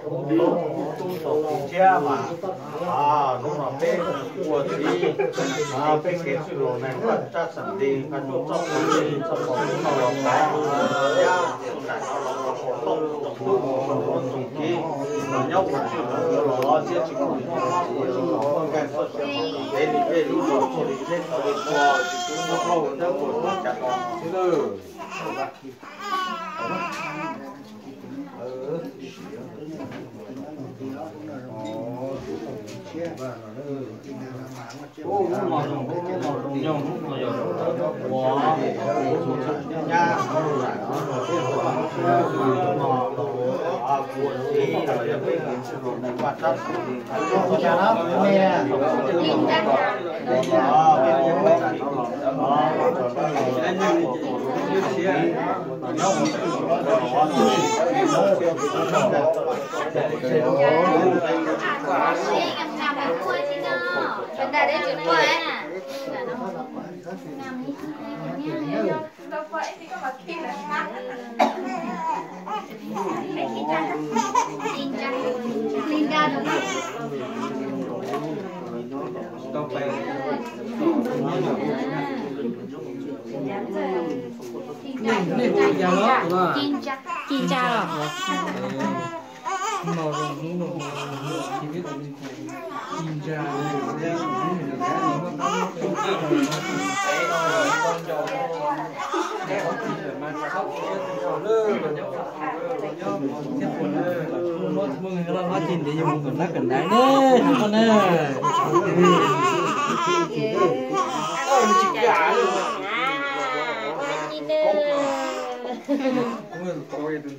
txaus tub txaus txiv thiab mas, hnub no peb ua txiv, peb kev txwj laus neeg Vaj Tsab Xeem Lis nqa coj txoj kev txoj pov thawj los pab, yam txuj nraim no los ua txoos tub txoos kiv los nyob ua txwj laus los siab tsis khoom muaj ua txuj laus nkag txoj sia peb li peb lub zos txuj li teb txawv li txhua, txhua hauj lwm txhua txhua tsav los xwb. Nej hu li cas los? Ci Ntsa los? Muaj nqis loj hlob ces ntev yus mus kawm nab kawm ntais ne, koj ne. Tsis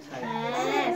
kam li.